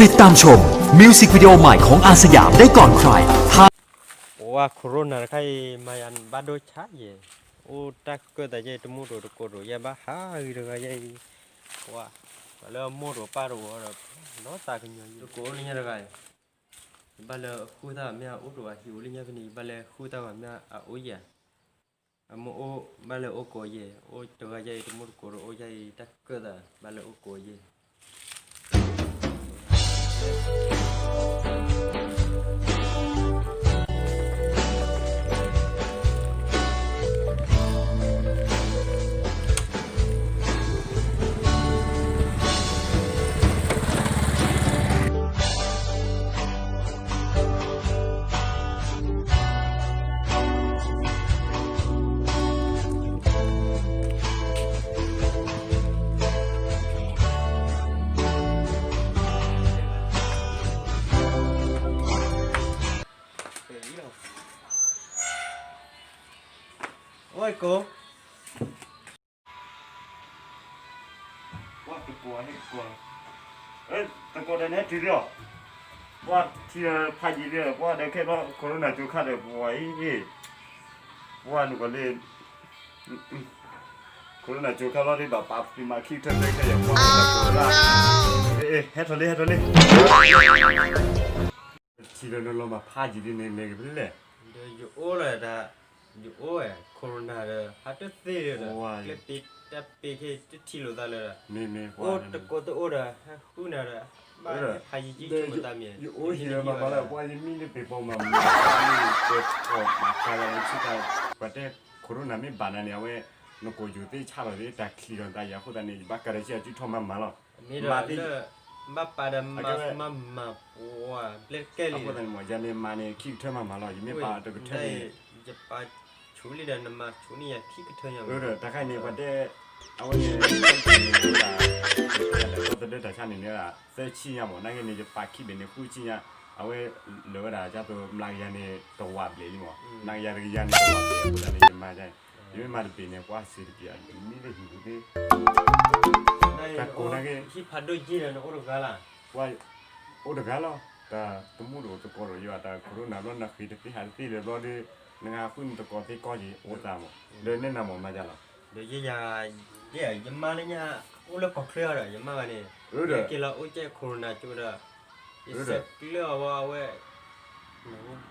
ติดตามชมมิวสิกวิดีโอใหม่ของอาสยามได้ก่อนใคร ทาง ပှၤ corona တခါအံၤ မၤယၤဘၣ်ဒိဆါယဲၢ်, အိၣ်တၢ်ကၢၣ်သးယဲၢ် တမူတကိးတကိးတကိး ယဲၢ်ဘၣ်ဟးဂ့ၤတဂၤယဲၢ်အံၤ, ပှၤ ပှၤလၢအမိၢ်တကိးပၢ်တကိးဒီး နီၢ်သးကညီၤယဲၢ် တကိးအိၣ်လၢညါတဂၤအံၤ, ယဘၣ်လၢဃုသၣ်မ့ၢ်အအိၣ်တဂၤဟံၣ်အိၣ်လၢညါဖဲန့ၣ် ယဘၣ်လၢဃုသၣ်ဂၤမ့ၢ်အအိၣ်ယဲၢ် အမိၢ်အိၣ်ဘၣ်လၢအိၣ်ကိးယဲၢ်, အိၣ်တဂၤယဲၢ်အံၤ တမူတကိးတအိၣ်ယဲၢ်အံၤ တၢ်ကၢၣ်သးဘၣ်လၢအိၣ်ကိးယဲၢ်. အိၣ်ကိး ပှၤတကိးဟဲကိး, တကိးဒီးန့ၣ်ထံၣ်လံအီၤ, ပှၤထံၣ်ဖးယံာ်လံ, ပှၤဒီးခဲဘျီ corona ကၠိခါဒီးပှၤအံၤ, ပှၤနုာ်ကီးလံ, corona ကၠိခါဘျီဒ်ဘၣ်ပာ်ဖှိၣ်မၤခံကထၢခဲယဲၢ်ပှၤ, ဟဲထီၣ်လံ ဟဲထီၣ်လံ ထံၣ်ဒီးနလီၤမၢ်ဖးယံာ်ဒ်န့ၣ်လဲၤက့ၤဖဲလဲၣ်, ဒီးယအိၣ်လၢတၢ်, ယအိၣ်ဝဲ corona ဒီး ဟးတသ့ဒီး ကျဲပ့ၤတၢ်ပ့ၤခဲတထံၣ်လိာ်သးလၢဒီး, အိၣ်တကိးတအိၣ်ဒီး ဟဲဃုနၤဒီး, ဘၣ်ဖးယံာ်ကံဆိကမိၣ်သးမ့ၢ်, ယအိၣ်ဟံၣ်လၢမၤမၤလၢ ပှၤယမံလၢပ့ၤပိာ်မၤမၤ, ပ့ၤပိာ်မၤကၤလီၤလၢဆံတၢ်, ပှၤတဲ corona မ့ၢ်ဘၣ်နၤန့ၣ် အဝဲ နကိာ်ယူၤသ့ဆါလီၤသ့ တၢ်ချံးလီၤသးယၤအဃိသတးန့ၣ် ယဘၣ်ကၤဒီးဆံအစုထီၣ်မၤမၤလီၤ, မ့ၢ်ဒီးလၢ ဘၣ်ပာ်ဒီးမၤမၤပှၤဘျဲၣ်တကဲလံ, အဃိသတးန့ၣ်မ့ၢ် ယၤန့ၣ်မၤန့ၣ်ခံကထၢမၤမၤလီၤ ယမ့ၢ်ပာ်တကထၢန့ၣ်, ယပာ်ဆူလံဒီးနမၤဆူန့ၢ်ယၤခံကထၢညါ, တၢ်ခါန့ၣ် ပှၤတဲ, အဝဲန့ၣ် တၢ်သဒၢတၢ်ဆါန့ၣ်န့ၣ် သၢဆံညါမ့ၢ် နာ်က့န့ၣ် ယပာ်ခံဘ့ၣ်န့ၣ်ဃုဆံညါ, အဝဲ လၢာ်ဝဲဒၣ် ကၢ်သိးမျးကယၤန့ၣ် တဝာ်ဘျဲၣ်လံမ့ၢ်, မျးကယၤတကယၤန့ၣ် တဝာ်ဘျဲၣ်အဃိသတးန့ၣ် ယမၤဒ်, ယမ့ၢ်မၤတဘ့ၣ်န့ၣ် ပှၤစံးတပျး မံလၢဟံၣ်ပူၤသ့, တၢ်ကိးနာ်က့, ဟံၣ်ဖးဒိၣ်ယ့ၢ်ဒီးနအိၣ်တဂၤလၢ်, ပှၤအိၣ်တဂၤလီၤ, တၢ်တမူတကိးတကိးဒီးယၤ တၢ် corona ဘျီနဃ့တသ့ဟးတသ့လၢၤဘျီဒီး, နဂၤဃုနသကိးသ့ကီၢ်က့ၤအိၣ်သးမ့ၢ်, ဒီးနဲနၤမ့ၢ်မၤယၤလီၤ, ဒီးယဲယၤ, ယဲယၤ ယမါလၢညါ, အိၣ်လၢကီၢ်ချၢအီၤဒီး ယမါဂၤန့ၣ်, က့ၤလီၤအိၣ်ကဲ corona ကၠိဒီး, ယဆဲးကျၢအီၤဝဲ,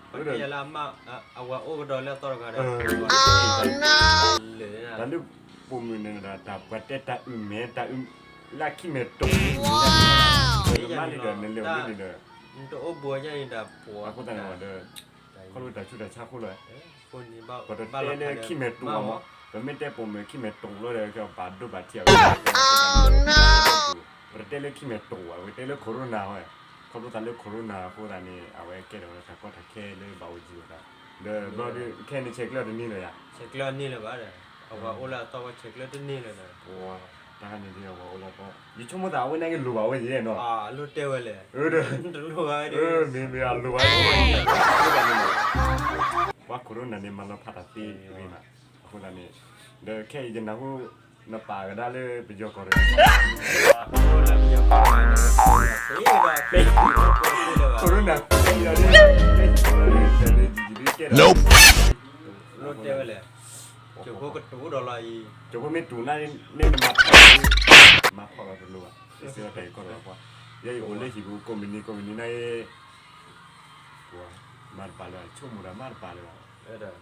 ပှၤတဲယၤလၢအမါ, အဝၤအိၣ်ကဒီးလၢအသီတဂၤဒီး, တၢ်လၢပိာ်မုၣ်န့ၣ်ဒီး တၢ်ပှၤတဲတၢ်အုၣ်မဲ တၢ်အုၣ်လၢခံမဲာ်တိာ်, မ့ၢ်လၢဒီး နလဲၤအိၣ်လၢန့ၣ်ဒီး, နတအိၣ်ဘူးယၤန့ၣ်ဒီး, အဃိသတးန့ၣ်ဒီး, ခီဖျိတၢ်ဆူးတၢ်ဆါခိၣ်လီၤ, ပှၤတတဲလၢခံမဲာ်တိာ်အီၤမ့ၢ်, ပမ့ၢ်တဲပိာ်မုၣ်ခံမဲာ်တိာ်လီၤဒီး ဘၣ်ဒိဘၣ်ထံးအဂီၢ်, ပတတဲလၢခံမဲာ်တိာ်ဘၣ်, ပတဲလၢ corona ဝဲ, ခီဖျိသးလၢ corona အဃိသတးန့ၣ် အဝဲကဲထီၣ်ဝဲတၢ်ကီတၢ်ခဲလၢဘၣ်အိၣ်ယံၤဝဲဒၣ်, ဒီးဘျီဒုး ခဲအံၤန့ၣ် ဆဲးကျၢတန့ၢ်လၢၤယၤ, ဆဲးကျၢန့ၢ်လၢၤဘၣ်ဒီး, အဝၤအိၣ်လၢအသီဝဲဆဲးကျၢတန့ၢ်လၢၤဒီး, တၢ်န့ၣ်ဒ်အဝၤအိၣ်လၢအသီ, ယဆိကမိၣ်သးအဝဲန့ၣ်က့ၤလိၣ်ဘၣ်ဝဲယဲၢ်နီၤ, အလိၣ်တဲဝဲလဲၣ်, တလိၣ်ဘၣ်ဝဲဒီး, မ့မ့ၢ်အလိၣ်ဘၣ်, ပှၤ corona န့ၣ် မၤလီၤဖးတၢ်သ့ဂ့ၤမး, အဃိသတးန့ၣ်, ဒီးခဲအံၤယနၢ်ဟူ, နပာ်ကဒါလၢပယီၤကီၢ်တဂၤ, corona သံလီၤ, လိၣ်တဲဝဲလဲၣ်, ကၠိဖိကတူၢ်ဒီးလီၤအံၤ, ကၠိဖိမ့ၢ်တူၢ်နၤန့ၣ် နမၤဖီၣ်, မၤဖီၣ်လီၤတလိၣ်ဘၣ်, စ့ၢ်ကီးတၢ်အံၤကီၢ်ဒီးပှၤ, ယဲယအိၣ်လၢဟံၣ်ပူၤ ကိးမုၢ်နံၤကိးမုၢ်နံၤန့ၣ်, မၤတဘၣ်လၢၤဘၣ်, ဆိကမိၣ်တၢ်မၤတဘၣ်လၢၤဘၣ်, တၢ်,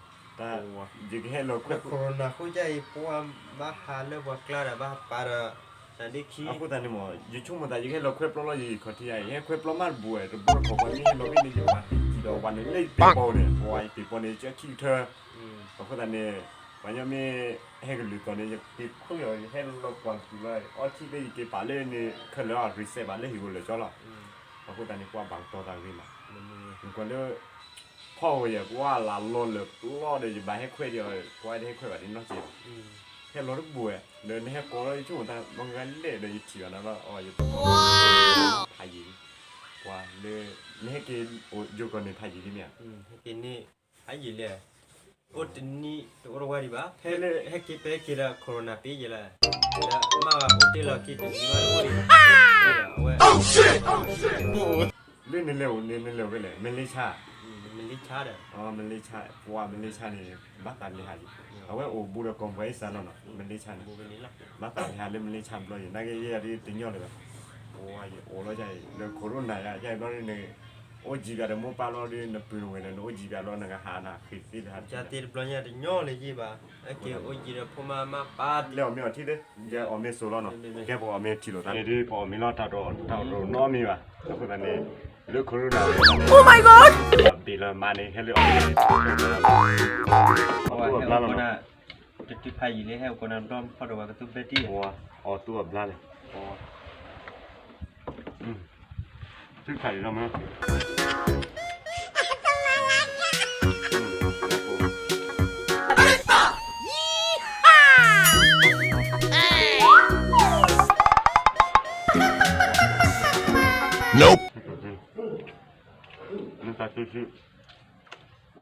ယကဟဲလီၤခွဲ corona ဃိယဲအံၤ ပှၤဘၣ်ဟးလၢပှၤကျါဒီးဘၣ်ပာ်ဒီး, တၢ်ဒ်ခံ, အဃိသတးန့ၣ်မ့ၢ် ယဆိကမိၣ်သး ယကဟဲလီၤခွဲပျီလီၤ ယခီၣ်ထံးယၤအံၤ ယဟဲခွဲပျီမးတဘူးဝဲ တဘျီတခီၣ်ပှၤမ့ၢ်ဟဲလီၤဖဲန့ၣ် ယပာ်တံၢ်ဒီးဝၤန့ၣ်လၢယပ့ၤပီန့ၣ် ပှၤယပ့ၤပီန့ၣ် ကၢခံကထၢ, အဃိသတးန့ၣ် ပှၤညီမ့ၢ်ဟဲကလုၢ်သီၣ်န့ၣ် ယက့ၤခိၣ်ယီၤ ယဟဲလီၤကွၢ်ကလုၢ်လီၤ အီထံသ့ၣ်ယက့ၤပာ်လၢန့ၣ် ခဲလၢာ်အီၤ reset ဘၣ်လၢဟံၣ်ဧိၤလၢာ်ကၠီလီၤ. အဃိသတးန့ၣ် ပှၤဘၣ်ကတီၤသးဂ့ၤမး, နကွၢ်လၢ ဖီၣ်ဝဲယဲၢ် ပှၤလၢလီၤလၢာ်ပျီဒီး ယဘၣ်ဟဲခွဲးဒီး ပှၤတဟဲခွဲးဘၣ်ဒ်နီၢ်ကီၢ်ဘၣ်, ဟဲလီၤတဘူးဝဲ, ဒီးနဟဲကိးလီၤ ယဆိကမိၣ်သး မ့ၢ်ဂၤလဲၣ်ဒီး ယထံၣ်ဘၣ်နၤလီၤ အီၤ ယပာ်ဖးယံာ်လံ, ပှၤလၢ နဟဲက့ၤအိၣ်ယိၤကီၢ်န့ၣ်ဖးယံာ်လံမ့ၢ်ဧါ, ဖးယံာ်လံ, အိၣ်တနံၣ်တအိၣ်တဝါဒံးဘၣ်, ဟဲက့ၤပဲက့ၤဒီး corona ပ့ယဲၢ်လၢ, ဒီးမ့ၢ်ဂၤအိၣ် တ့ၢ်လီၤခံတနံၤဘၣ်အိၣ်ဒံး, အဝဲ, လၢနလဲၤအိၣ်န့ၣ် နလဲၤအိၣ်ဖဲလဲၣ်, မလ့ၡါ, မလ့ၡါဒီး, မလ့ၡါ, ပှၤမလ့ၡါန့ၣ် ဘၣ်သးလံဟးလံ, အဝဲအိၣ်ဘူးဒီးကီၢ်ပှၤအ့ၣ်စၢ်လီၤနီၤ, မလ့ၡါန့ၣ်, ဘၣ်သးလံဟးလၢမလ့ၡါဘျီယံၤ နာ်က့ယဲယၤဒ်တညီလၢၤဘၣ်, အိၣ်လီၤယၤအံၤ လၢခိၣ်ရိနၢ်ယၤ ယဲဘျီဒ်န့ၣ်, အိၣ်ယံၤပၠးဒီးမိၢ်ပၢ်လီၤဒ်နပုၢ်နဝဲၢ်ဒီး နအိၣ်ယံၤပၠးလီၤ နကဟးနၤဃ့သ့လၢဟး, ယၤတ့ၢ်တဘျီညါတညီလၢၤယံၤဘၣ်, အက့ၤအိၣ်ယံၤဒီးဖိမါမါပၢ်, လဲၤအီၣ်မ့ၤအီထံသ့, ယအီၣ်မ့ၤစိၤလီၤနီၤ, ကဲပအီၣ်မ့ၤထံၣ်လိာ်သးန့ၣ်ဒ် ပအီၣ်မ့ၤလီၤ တၢ်တအိၣ်နီတမံၤဘၣ်, အဃိသတးန့ၣ်, လၢခိၣ်ရိနၢ် ဘ့ၣ်လၢမါန့ၣ် ဟဲလၢအီၣ်မ့ၤ, အီၣ်သူၣ်အီၣ်ဘျါလီၤနီၤ, တတုၤဖးယံာ်လံ ဟဲအိၣ်ကိးနၤဒီဖီဒီးဝဲကသူၣ်ဘဲတံၢ်, အီၣ်သူၣ်အီၣ်ဘျါလံ, ထုခါအံၤလီၤမး Nope. မ့ၢ်တၢ်စုစု